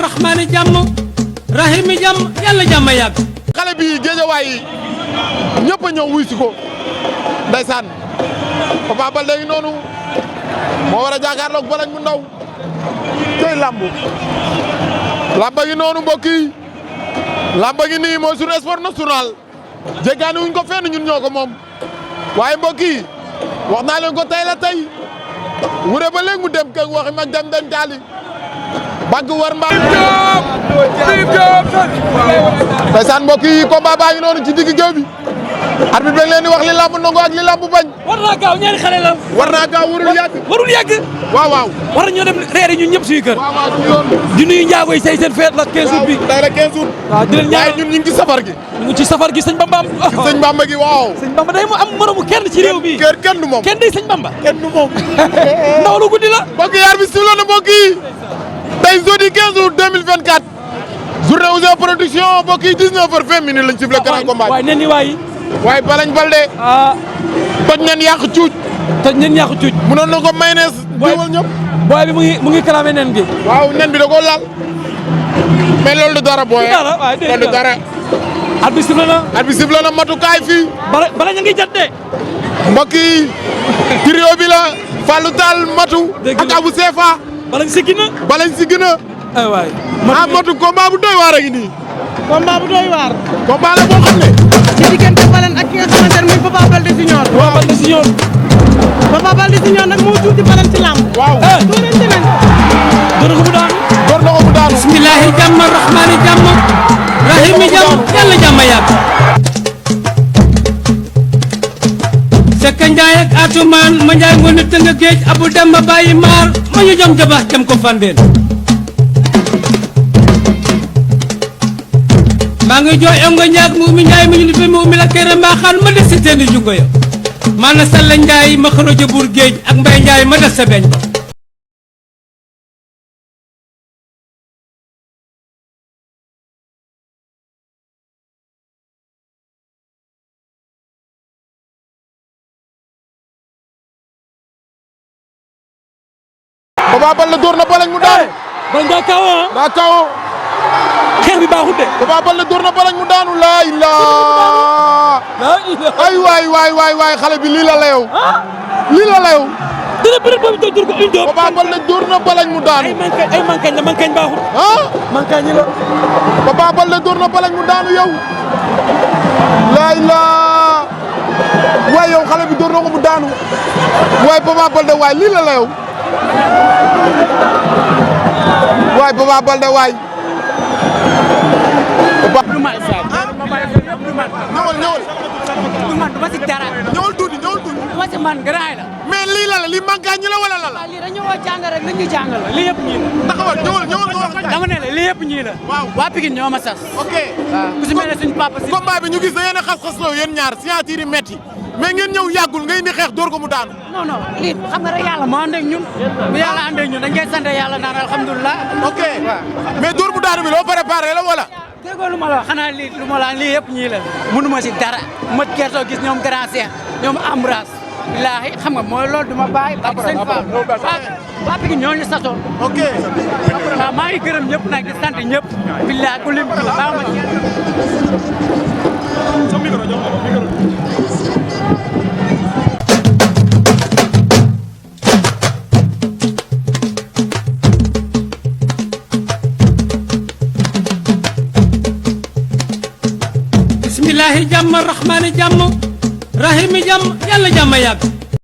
rahmaani jàmm rahimi jàmm yàlla jàmm yàgg. xale bi géejawaay yi ñëpp a ñëw wuy si ko ndeysaan Papa Baldé yi noonu moo war a jàkkaarloog Balañ mu ndaw tey lambu lamba gi noonu mbokk yi lamba gi nii mooy suñu sport national jéggaani wuñ ko fenn ñun ñoo ko moom waaye mbokk yi wax naa leen ko tey la tey wure ba léegi mu dem keng waxi mag dem taali bagg war mbaam ndeysaan mbokk yi combat baa ngi noonu ci digg géew bi arbitre bi leen di wax li lamb nangu ak li lamb bañ war naa gaaw ñaari xale la. war naa gaaw warul yàgg waaw waaw war nañoo dem reeri ñun ñëpp suñu kër. waaw du yoon di nuyu njaago yi say seen feet la 15 août bi. tey la 15 août waaw di leen ñaan waaye ñun ñu ngi ci safar gi ñu ngi ci safar gi sëñ Bamba am. sëñ Bamba gi waaw sëñ Bamba day mu am moromu kenn ci réew mi. kenn du moom kenn day sëñ Bamba. kenn du moom ndaw lu guddi la. mbokk yi arbitre bi sifflé na mbokk yi tey jeudi 15 août 2024 journée Ouzin production mbokk yi 19h20 lañ sifflé grand combat waaye nen ni waay. waaye Balañ Baldé toj nañ yàq cuuj toj nen yàqu cuuj. mënoon na ko mayonnaise diwal ñëpp booy bi mu ngi clamé nen bi. waaw nen bi da koo laal mais loolu du dara booy loolu du dara arbitre sifflé na. arbitre sifflé na matukaay fii bala ña ngi jat de. mbokk yi trio bi la Fallou Tall matu ak Abou Sefa balañ siggi na. Balañ si gën a ay waay. matu combat bu doy waar a ngi nii combat bu doy waar. combat la boo xam ne ci diggante Balañ ak ki nga xamante ne muy Papa Baldé Junior. waaw Baldé Junior. Papa Baldé Junior nag moo tuuti Balañ ci làmb. waaw doonante nañ. door na ko mu daanu. door na ko mu daanu bismillahi jàmm rahmaani jàmm rahimi jàmm yàlla jàmm yàgg. Sekka Njaay ak Atumaan ma Njaay ngoon tënga géej Abu Demba bàyyi maar ma ñu jom jabax jam ko fandeen maa ngi jooy ongo ñaag mu umi Njaay mi ñu lippee mu umi la kere mbaa xaan ma des si teeni jungo yo maana Salla Njaay ma xoroja buur géej ak Mbay Njaay ma des sa beñ ba Papa Baldé door na Balañ mu daanu Balañ daa kaw daa kawo xeex bi baaxut de. Papa Baldé door na Balañ mu daanu laa ilaa ay waay xale bi lii la la yow lii la la yow dina bëri boobu door ko une door. Papa Baldé door na Balañ mu daanu ay mankañ la mankañ baaxut. ah mankañ la. Papa Baldé door na Balañ mu daanu yow laa ilaa waay yow xale bi door na ko mu daanu waay Papa Baldé waay lii la la yow waay Papa Baldé waay ñëwal du man du ma si dara. ñëwal tuuti ñëwal tuuti du ma si man garaay la. mais lii la la lii manqué ñu la wala la la waaw lii dañu woo jàngal rek nañ ñu jàngal la lii yëpp ñii la. taxawal ñëwal nga wax dama ne la lii yëpp ñii la. waaw waa Pikine ñoo ma sas. ok waaw ku si mel ne suñu papa si. combat bi ñu gis da ngeen a xas-xas loo yéen ñaar signature yi metti mais ngeen ñëw yàggul ngay indi xeex door ko mu daanu non lii xam nga rek yàlla moo ànd ak ñun. bu yàlla ànd ak ñun dañ koy sant yàlla naan alhamdulilah. ok mais door mu daanu bi loo préparé la wala déggoo lu ma la wax xanaa lii lu ma la lii yëpp ñii la mënu ma si dara mët gertoo gis ñoom grand Cheikh ñoom Ambras billaahi xam nga mooy loolu du ma bàyyi ak sëñ Fall waa Pikine ñoo ñu sasoon ok waaw maa ngi gërëm ñëpp nag di sant ñëpp billaahi ku lim baax ma bismillahi jàmm rahmaani jàmm rahimi jàmm yàlla jàmm yàgg.